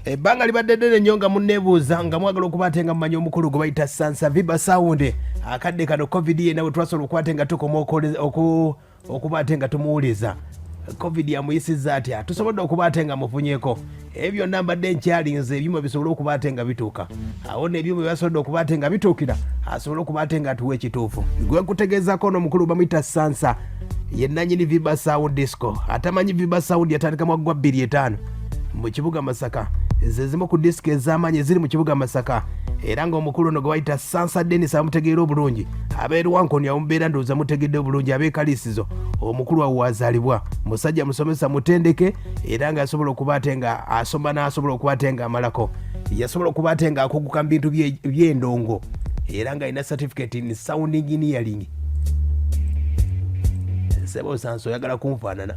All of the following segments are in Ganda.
Ebbanga libadde ddene nnyo nga munneebuuza nga mwagala okuba ate nga mumanya omukulu gwe bayita Sansa Viba Sound. Akadde kano covid yenna bwe twasobola okuba ate nga tukoma okuba ate nga tumuwuliza, covid amuyisizza atya, tusobodde okuba ate nga mufunyeko. Ebyo byonna mbadde nkyalinze ebyuma bisobole okuba ate nga bituuka awo, n'ebyuma byasobodde okuba ate nga bituukira asobole okuba ate nga atuwa ekituufu. Gwe nkutegeezaako n'omukulu bamuyita Sansa, ye nanyini Viba Sound Disco. Atamanyi Viba Sound, yatandika mwaka gwa 2005 mu kibuga Masaka. Ze zimu ku disiko ez'amaanyi eziri mu kibuga Masaka, era ng'omukulu ono gwe bayita Sansa Denis amutegeera obulungi. Abeerwankoni amubeera, ndowooza mutegedde obulungi abeekalisizo. Omukulu awo wazaalibwa, musajja musomesa mutendeke, era ng'asobola okuba ate nga asoma n'asobola okuba ate nga amalako. Yasobola okuba ate nga akuguka mu bintu by'endongo, era ng'alina certificate in sound engineering. Sebo Sanso, oyagala kunfaanana.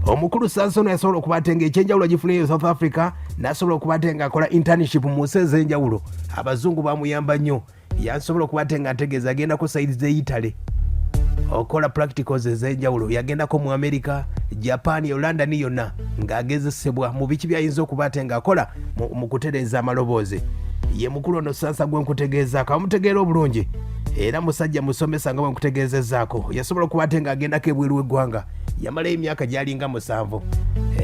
Omukulu Sanso yasobola okuba ate nga ekyenjawulo agifunayo South Africa, n'asobola okuba ate nga akola internship mu nsi ez'enjawulo. Abazungu bamuyamba nnyo, yasobola okuba ate nga ntegeeza agendako side z'e Italy okola practicals ez'enjawulo, yagendako mu America, Japan, London yonna ng'agezesebwa mu biki byayinza okuba ate ng'akola mu kutereeza amaloboozi. Ye mukulu ono Sansa gwe nkutegeezaako, amutegeera obulungi, era musajja musomesa nga bwe nkutegeezezaako. Yasobola okuba ate ng'agendako ebweru w'eggwanga, yamalayo emyaka gyalinga 7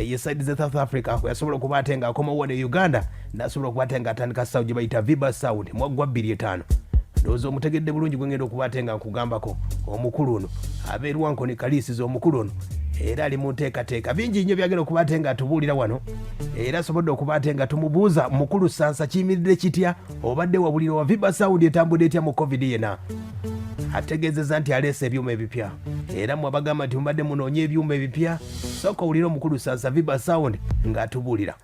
ye side ze South Africa. Yasobola okuba ate ng'akomawo wano e Uganda, nasobola okuba ate ng'atandika sound gye bayita Viba Sound mwaka gwa 2005. Ndowooza omutegedde bulungi gwe ngenda okuba ate nga nkugambako. Omukulu ono abeerwa Nkoni Kaliisiza. Omukulu ono era ali mu nteekateeka, bingi nnyo byagenda okuba ate nga atubuulira wano, era asobodde okuba ate nga tumubuuza. Mukulu Sansa, kiyimiridde kitya? Obadde wabulira wa Viba Sound etambudde etya mu covid yena? Ategeezezza nti aleese ebyuma ebipya, era mwe abagamba nti mubadde munoonya ebyuma ebipya, sooka owulire omukulu Sansa Viba Sound ng'atubuulira.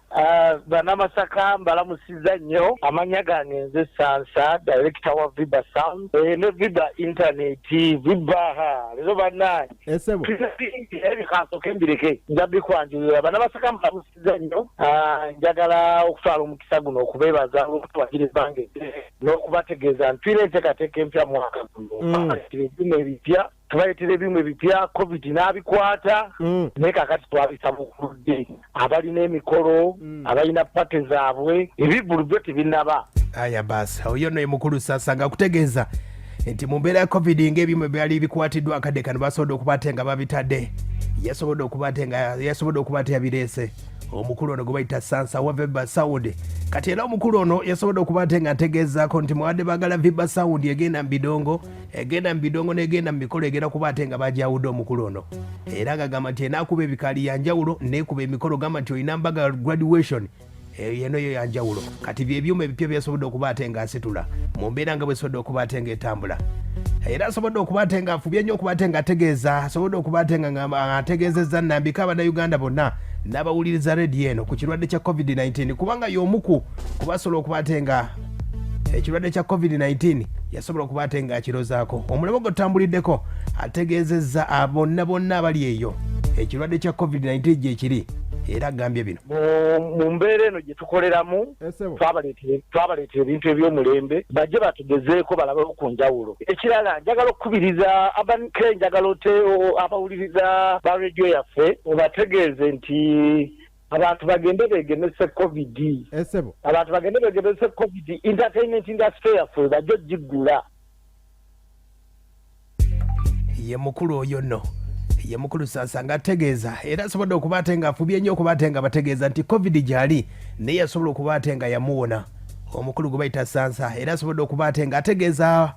Bannamasaka mbalamusizza nnyo. Amannya gange nze Sansa, director wa Viba Sound ne Viba Internet. Viba ha leero bannange tulina bingi, naye bikansooke mbireke, nja bikwanjulira. Bannamasaka mbalamusizza nnyo. Njagala okutwala omukisa guno okubeebaza olw'okutuwagira ebbanga eddene n'okubategeeza nti tulina enteekateeka empya mwaka guno. Ebyuma ebipya, tubaleetera ebyuma ebipya. Covid n'abikwata, naye kakati twabisabukuludde. Abalina emikolo, abalina party zaabwe, ebivvulu byo tebinnaba. Aya basi, oyo nno ye mukulu Sasa nga kutegeeza nti mu mbeera ya covid ng'ebyuma byali bikwatiddwa, akadde kano basobodde okuba ate nga babitadde, yasobodde okuba ate nga yasobodde okuba ate yabireese. Omukulu ono gwe bayita Sansa wa Viba Sound. Kati era omukulu ono yasobodde okuba ate nga ntegeezaako nti mubadde baagala Viba Sound egenda mu bidongo, egenda mu bidongo n'egenda mu mikolo, egenda kuba ate nga bajawudde. Omukulu ono era ngagamba nti enaakuba ebikaali yanjawulo, neekuba emikolo, gamba nti olina mbaga, graduation, eyo yeno yo yanjawulo. Kati byebyuma ebipya byasobodde okuba ate nga asitula mu mbeera nga bwesobodde okuba ate nga etambula. Era asobodde okuba ate nga afubye nnyo okuba ate nga ategeeza, asobodde okuba ate nga ategeezezza nnambika Abannayuganda bonna n'abawuliriza rediyo eno ku kirwadde kya covid-19, kubanga y'omuku kubasobola okuba ate nga ekirwadde kya covid-19 yasobola okuba ate nga akirozaako. Omulimu gwe tutambuliddeko, ategeezezza bonna bonna abali eyo ekirwadde kya covid-19 gyekiri, era agambye bino. Mu mbeera eno gye tukoleramu, twabaleetera ebintu eby'omulembe, bajje batugezeeko balabewo ku njawulo. Ekirala, njagala okukubiriza abanke, njagala ote abawuliriza ba rediyo yaffe obategeeze nti abantu bagende beegemese covid, abantu bagende beegemese covid. Entertainment industry yaffe bajje ogiggula. Ye mukulu oyo nno ye mukulu Sasa ng'ategeeza, era asobodde okuba ate ng'afubye nnyo okuba ate nga bategeeza nti covid gyali, naye yasobola okuba ate nga yamuwona. Omukulu gwe bayita Sansa era asobodde okuba ate ng'ategeeza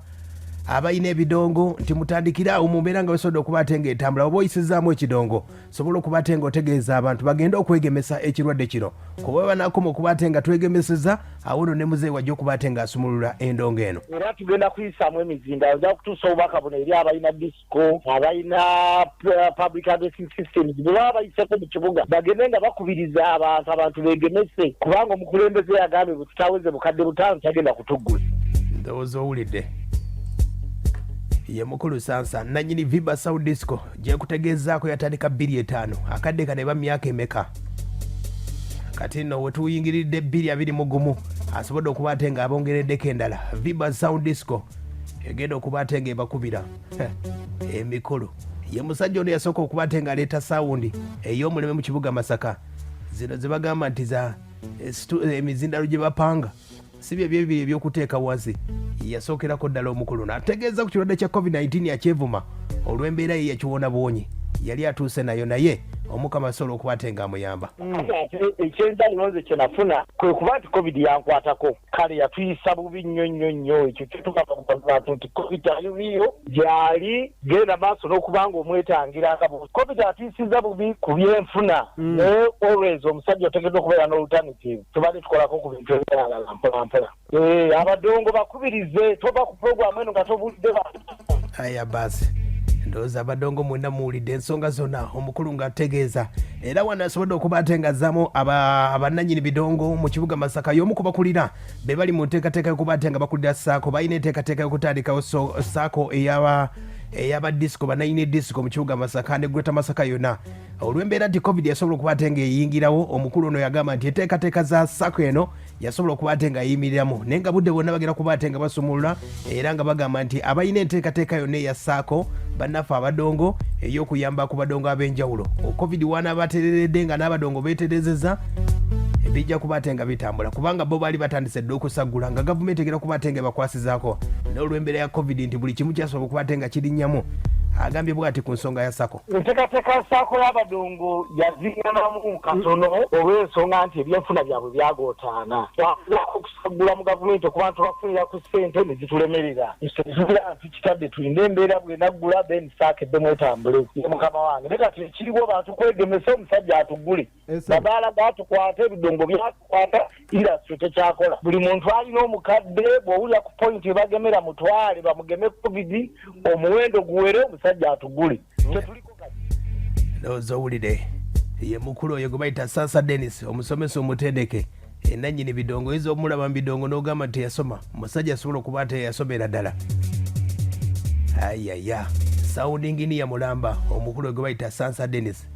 abalina ebidongo nti mutandikire awo mu mbeera nga basobodde okuba ate ng'etambula. Oba oyisizaamu ekidongo, sobola okuba ate ng'otegeeza abantu bagende okwegemesa ekirwadde kino, kuba banakoma okuba ate nga twegemeseza awo no ne muzeeyi wajja okuba ate ng'asumulula endongo eno. Era tugenda kuyisaamu emizinda nja kutuusa obubaka buno eri abalina disco, abalina public addressing systems. Bwe baba bayiseko mu kibuga, bagende nga bakubiriza abantu, abantu beegemese, kubanga omukulembeze yagambye bwe tutaweze 5,000 tagenda kutuggula. Ndowooza owulidde, ye mukulu Sansa nanyini Viba Sound Disco gyekutegeezaako yatandika 2005. Akadde kano eba myaka emeka? Kati nno wetuyingiridde 2021, asobodde okuba ate nga abongereddeko endala. Viba Sound Disco egenda okuba ate nga ebakubira emikolo. Ye musajja ono yasooka okuba ate nga aleeta sound ey'omulembe mu kibuga Masaka, zino zebagamba nti za Emizindalo gye bapanga si bye byebiri ebyokuteeka wansi. Yasookerako ddala omukulu n'ategeeza ku kirwadde kya covid-19 yakyevuma olw'embeera ye yakiwona buwonyi yali atuuse nayo, naye Omukama asobola okuba ate ng'amuyamba. Ate ekyenjawulo nze kye nafuna kwe kuba nti covid yankwatako. Kale yatuyisa bubi nnyo nnyo nnyo. Ekyo kyo tugamba ku bantu nti covid aliyo gyali, genda maaso n'okuba nga omwetangira nga covid atuyisiza bubi ku byenfuna, naye always omusajja oteekeddwa okubeera n'alternative. Tubadde tukolako ku bintu ebirala mpola mpola. Abadongo bakubirize, tova ku puroguramu eno nga tobulidde. Aya basi, ndowooza abadongo mwenna muwulidde ensonga zonna omukulu ng'ategeeza, era wano asobodde okuba ate ng'azzaamu abannannyini bidongo mu kibuga Masaka. Y'omu ku bakulira be bali mu nteekateeka y'okuba ate nga bakulira SACCO. Balina enteekateeka y'okutandikawo SACCO eyaba disco, bannannyini disco mu kibuga Masaka ne Greater Masaka yonna. Olw'embeera nti covid yasobola okuba ate ng'eyingirawo, omukulu ono yagamba nti enteekateeka za SACCO eno yasobola okuba ate nga ayimiriramu, naye nga budde bwonna bagenda kuba ate nga basumulula, era nga bagamba nti abalina enteekateeka yonna eya SACCO bannaffe abadongo ey'okuyamba ku badongo ab'enjawulo, covid wanaabatereredde nga n'abadongo beeterezeza, bijja kuba ate nga bitambula, kubanga bo baali batandise dda okusaggula nga gavumenti egenda kuba ate nga ebakwasizaako n'olw'embeera ya covid nti buli kimu kyasobola okuba ate nga kirinnyamu. Agambye bw'ati ku nsonga ya SACCO. Enteekateeka SACCO y'abadongo yazinganamu katono olw'ensonga nti ebyenfuna byabwe byagootaana. Twagezaako okusaggula mu gavumenti okuba nti tubafunira ku ssente ne zitulemerera. Tubeera tukitadde, tulinde embeera bw'enaggula, then SACCO eddemu etambule. Ye mukama wange, naye kati ekiriwo bantu kwegemesa omusajja atugule. Mabaala gatukwata, ebidongo byatukwata, industry tekyakola. Buli muntu alina omukadde, bw'owulira ku point ebagemera, mutwale bamugeme covid, omuwendo guwere, omusajja atugule. Kyetuliko kati. Ndowooza owulire, ye mukulu oyo gwe bayita Sasa Denis, omusomesa omutendeke, enannyini bidongo. Oyinza omulaba mu bidongo n'ogamba nti teyasoma. Omusajja asobola okuba nti yasomera ddala. Ayaya, sound engineer mulamba, omukulu oyo gwe bayita Sansa Denis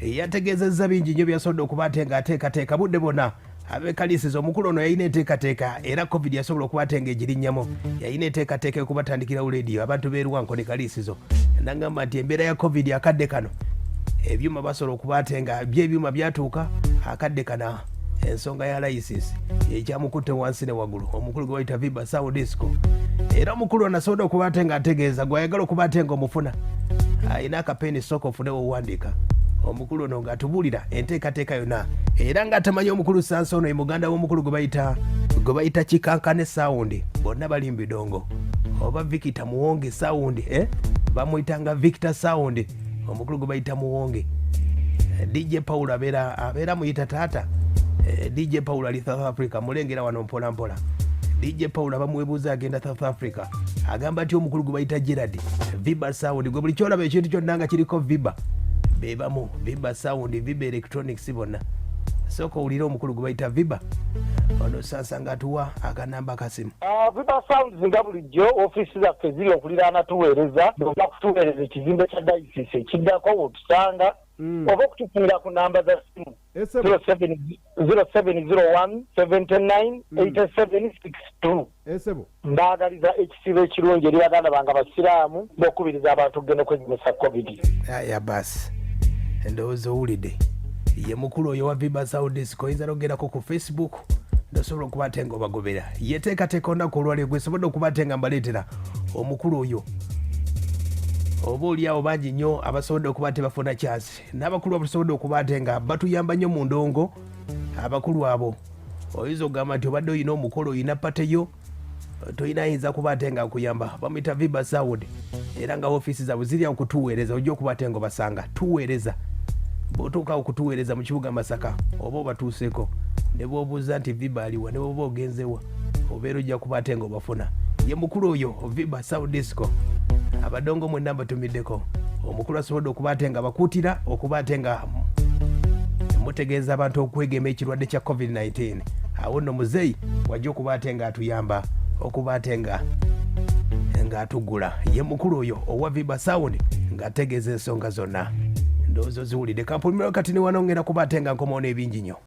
yategeezezza bingi nnyo byasobodde okuba ate ng'ateekateeka budde bwonna abekalisiza. Omukulu ono yalina enteekateeka, era covid yasobola okuba ate ng'egirinnyamu. Yalina enteekateeka yokubatandikirawo leediyo abantu b'erwanko ne Kaliisizo, nagamba nti embeera ya covid akadde kano ebyuma basobola okuba ate nga byo ebyuma byatuuka akadde kana. Ensonga ya license ekyamukutte wansi ne waggulu, omukulu gwe bayita Viba Sound Disco. Era omukulu ono asobodde okuba ate ng'ategeeza gwayagala okuba ate ng'omufuna alina akapeeni, sooka ofune wowandiika. Omukulu ono ng'atubuulira enteekateeka yonna, era ng'atamanyi omukulu Sansa ono ye muganda w'omukulu gwe bayita Kikankane Sound. Bonna bali mu bidongo, oba Victor Muwonge Sound, eh? Bamuyitanga Victor Sound. Omukulu gwe bayita Muwonge, DJ Paulo abeera muyita taata. DJ Paulo ali South Africa, mulengera wano mpola mpola. DJ Paulo abamwebuuza agenda South Africa, agamba nti omukulu gwe bayita Gerard Viba Sound, gwe buli kyolaba ekintu kyonna nga kiriko Viba, bebamu Viba Sound, Viba Electronics bonna. Sooka owulire omukulu gwe bayita Viba ono Sasa nga atuwa akanamba kasimu. Viba Sounds nga bulijjo ofiisi zaffe ziri okuliraana Tuweereza. Oba kutuweereza ekizimbe kya Dayisisi ekiddako weotusanga, oba okutufunira ku namba za simu 0701 79 87 62. Esebo. Mbaagaliza ekisiibo ekirungi eri baganda bange abasiraamu n'okukubiriza abantu okugenda okwegemesa covid. Aya basi, ndowooza owulidde, ye mukulu oyo wa Viba Sound Disco. Oyinza n'okugendako ku Facebook nosobola okuba ate nga obagobera. Yeteekateeka olunaku olwaliro gwe sobodde okuba ate nga mbaleetera omukulu oyo. Oba oli awo bangi nnyo abasobodde okuba ate bafuna kyasi n'abakulu abasobodde okuba ate nga batuyamba nnyo mu ndongo. Abakulu abo oyinza okugamba nti obadde olina omukolo, olina party yo, tolina ayinza kuba ate nga akuyamba. Bamuyita Viba Sound, era nga ofiisi zaabwe ziri awo kutuweereza. Ojja okuba ate nga obasanga tuweereza. Bw'otuuka awo kutuweereza mu kibuga Masaka, oba obatuuseeko, ne bw'obuuza nti Viba aliwa, ne bw'oba ogenzewa, obeera ojja kuba ate nga obafuna. Ye mukulu oyo Viba Sound Disco. Abadongo mwenna mbatumiddeko. Omukulu asobodde okuba ate nga bakuutira okuba ate nga mutegeeza abantu okwegema ekirwadde kya covid-19. Awo nno muzeeyi wajja okuba ate nga atuyamba okuba ate nga ng'atugula. Ye mukulu oyo owa Viba Sound ng'ategeeza ensonga zonna. Ndowooza oziwulidde. Kampulumiro kati ne wano ngenda kuba ate nga nkomawo n'ebingi nnyo.